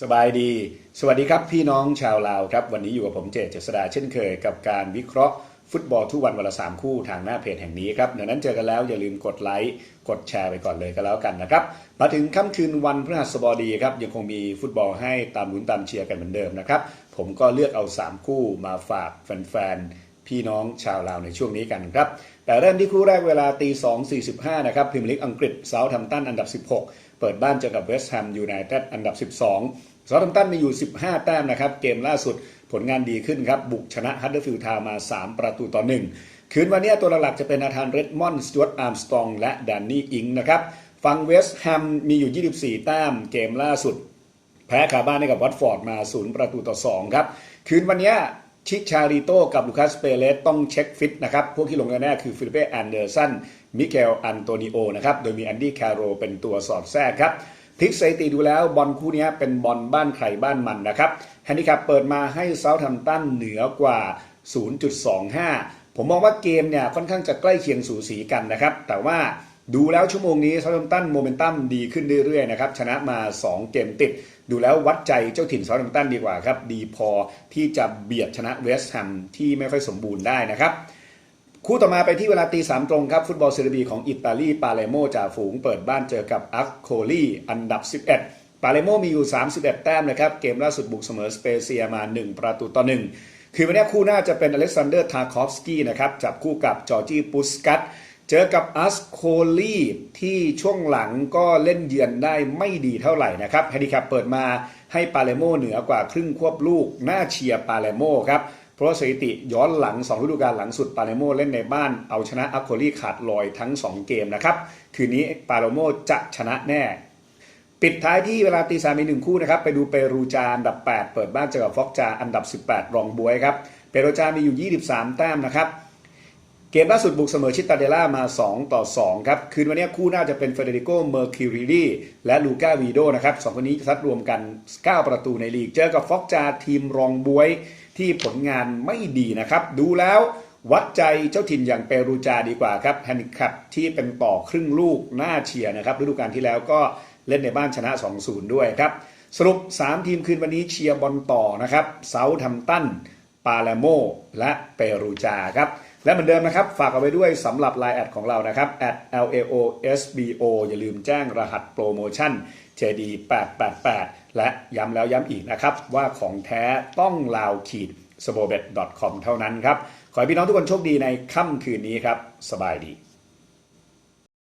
ສະບາຍດີ ສະຫວັດດີຄັບ ພີ່ນ້ອງຊາວລາວຄັບ. ວັນນີ້ຢູ່ກັບຜົມ ເຈດ ເຈສດາ ເຊັ່ນເຄີຍ ກັບການວິເຄາະຟຸດບອລທຸກວັນ ວັນລະສາມຄູ່ ທາງໜ້າເພຈແຫ່ງນີ້ຄັບ. ດັ່ງນັ້ນເຈີກັນແລ້ວ ຢ່າລືມກົດໄລຄ໌ ກົດແຊໄປກ່ອນເລີຍກໍແລ້ວກັນນະຄັບ. ມາເຖິງຄ່ຳຄືນວັນພະຫັດສະບໍດີຄັບ ຍັງຄົງມີຟຸດບອລໃຫ້ຕາມລຸ້ນຕາມເຊຍກັນເໝືອນເດີມນະຄັບ. ຜົມກໍເລືອກເອົາສາມຄູ່ມາຝາກແຟນໆ ພີ່ນ້ອງຊາວລາວໃນຊ່ວງນີ້ກັນຄັບ. ແຕ່ເລີ່ມທີ່ຄູ່ແລກເວລາຕີສອງສີ່ສິບຫ້ານະຄັບ. ພຣີເມຍລີກອັງກິດ ເຊົາທຳຕັນອັນດັບສິບຫົກ ເປີດບ້ານເຈີກັບເວສແຮມຢູໄນເຕັດອັນດັບສິບສອງ. ເຊົາທຳຕັນມີຢູ່ສິບຫ້າແຕ້ມນະຄັບ. ເກມລ່າສຸດຜົນງານດີຂຶ້ນຄັບ ບຸກຊະນະຮັດເດີຟິລທາວມາສາມປະຕູຕໍ່ໜຶ່ງ. ຄືນວັນນີ້ຕົວຫຼັກໆຈະເປັນນາທານ ເຣດມອນ ສະຈວດ ອາມສະຕອງ ແລະ ແດນນີ ອິງນະຄັບ. ຝັ່ງເວສແຮມມີຢູ່ຊາວສີ່ແຕ້ມ. ເກມລ່າສຸດ ແພ້ຄາບ້ານໃຫ້ກັບວັອດຟອດມາສູນປະຕູຕໍ່ສອງຄັບ. ຄືນວັນນີ້ ຊິຊາຣິໂຕ ກັບລູຄາສ ເປເຣສຕ້ອງເຊັກຟິດນະຄັບ. ພວກທີ່ລົງແນ່ໆຄື ຟີລິບເປ້ ແອນເດີສັນ ມິເຄວ ອັນໂຕນີໂອນະຄັບ ໂດຍມີແອນດີ ແຄໂຣເປັນຕົວສອດແຊກຄັບ. ພລິກສະຖິຕິດູແລ້ວ ບອນຄູ່ນີ້ເປັນບອນບ້ານໃຜບ້ານມັນນະຄັບ. ແຮນດີແຄັບເປີດມາໃຫ້ເຊົາທຳຕັນເໜືອກວ່າສູນຈຸດສອງຫ້າ. ຜົມມອງວ່າເກມນີ້ຄ່ອນຂ້າງຈະໃກ້ຄຽງສູສີກັນນະຄັບ ແຕ່ວ່າ ດູແລ້ວຊົ່ວໂມງນີ້ ເຊົາທຳຕັນໂມເມັນຕັມດີຂຶ້ນເລື້ອຍໆນະຄັບ ຊະນະມາສອງເກມຕິດ. ດູແລ້ວວັດໃຈເຈົ້າຖິ່ນເຊົາທຳຕັນດີກວ່າຄັບ ດີພໍທີ່ຈະບຽດຊະນະເວສແຮມທີ່ໄມ່ຄ່ອຍສົມບູນໄດ້ນະຄັບ. ຄູ່ຕໍ່ມາໄປທີ່ເວລາຕີສາມຕົງຄັບ. ຟຸດບອລເຊຣີບີຂອງອີຕາລີ ປາເລໂມ ຈ່າຝູງເປີດບ້ານເຈີກັບ ອັກໂຄລີ ອັນດັບສິບເອັດ. ປາເລໂມມີຢູ່ຊາວສິບເອັດແຕ້ມນະຄັບ. ເກມລ່າສຸດບຸກສະເໝີສະເປເຊຍມາໜຶ່ງປະຕູຕໍ່ໜຶ່ງ. ຄືນວັນນີ້ຄູ່ໜ້າຈະເປັນ ອາເລັກຊານເດີ ທາຄອບສກີນະຄັບ ຈັບຄູ່ກັບ ຈອລຈີ ປຸສກັດ ເຈີກັບ ອັກໂຄລີ ທີ່ຊ່ວງຫຼັງກໍເລ່ນເຢືອນໄດ້ໄມ່ດີເທົ່າໃດນະຄັບ. ແຮນດີແຄັບເປີດມາໃຫ້ປາເລໂມເໜືອກວ່າຄຶ່ງຄວບລູກ. ໜ້າເຊຍປາເລໂມຄັບ ເພາະວ່າສະຖິຕິຍ້ອນຫຼັງສອງລະດູການຫຼັງສຸດ ປາເລໂມເລ່ນໃນບ້ານເອົາຊະນະ ອັກໂຄລີ ຂາດລອຍທັງສອງເກມນະຄັບ. ຄືນນີ້ປາເລໂມຈະຊະນະແນ່. ປິດທ້າຍທີ່ເວລາຕີສາມອີກໜຶ່ງຄູ່ນະຄັບ. ໄປດູເປຣູຈາອັນດັບແປດ ເປີດບ້ານເຈີກັບຟອກຈາອັນດັບສິບແປດ ລອງບວຍຄັບ. ເປຣູຈາມີຢູ່ຊາວສາມແຕ້ມນະຄັບ. ເກມລ່າສຸດບຸກສະເໝີຊິຕາເດລາມາສອງຕໍ່ສອງຄັບ. ຄືນວັນນີ້ຄູ່ໜ້າຈະເປັນ ເຟເດຣິໂກ ເມີຄິວຣີລີ ແລະ ລູກາ ວີໂດນະຄັບ. ສອງຄົນນີ້ຊັດລວມກັນເກົ້າປະຕູໃນລີກ ເຈີກັບຟອກຈາ ທີມລອງບວຍທີ່ຜົນງານໄມ່ດີນະຄັບ. ດູແລ້ວວັດໃຈເຈົ້າຖິ່ນຢ່າງເປຣູຈາດີກວ່າຄັບ. ແຮນດີແຄັບທີ່ເປັນຕໍ່ຄຶ່ງລູກໜ້າເຊຍນະຄັບ. ລະດູການທີ່ແລ້ວກໍ ເລ່ນໃນບ້ານຊະນະສອງສູນດ້ວຍຄັບ. ສະຫຼຸບສາມທີມຄືນວັນນີ້ເຊຍບອນຕໍ່ນະຄັບ ເຊົາທຳຕັນ ປາເລໂມ ແລະ ເປຣູຈາຄັບ. ແລະເໝືອນເດີມນະຄັບ ຝາກເອົາໄວ້ດ້ວຍສຳລັບ ລາຍແອັດຂອງເຮົານະຄັບ ແອັດ ແອລ ເອ ໂອ ເອສ ບີ ໂອ ຢ່າລືມແຈ້ງລະຫັດໂປຣໂມຊັນ ເຈ ດີ ແປດແປດແປດ ແລະ ຢ້ຳແລ້ວຢ້ຳອີກນະຄັບ ວ່າຂອງແທ້ຕ້ອງ ລາວ ຂີດ ສະໂບເບັດ ດອດ ຄອມ ເທົ່ານັ້ນຄັບ. ຂໍໃຫ້ພີ່ນ້ອງທຸກຄົນໂຊກດີໃນຄ່ຳຄືນນີ້ຄັບ. ສະບາຍດີ.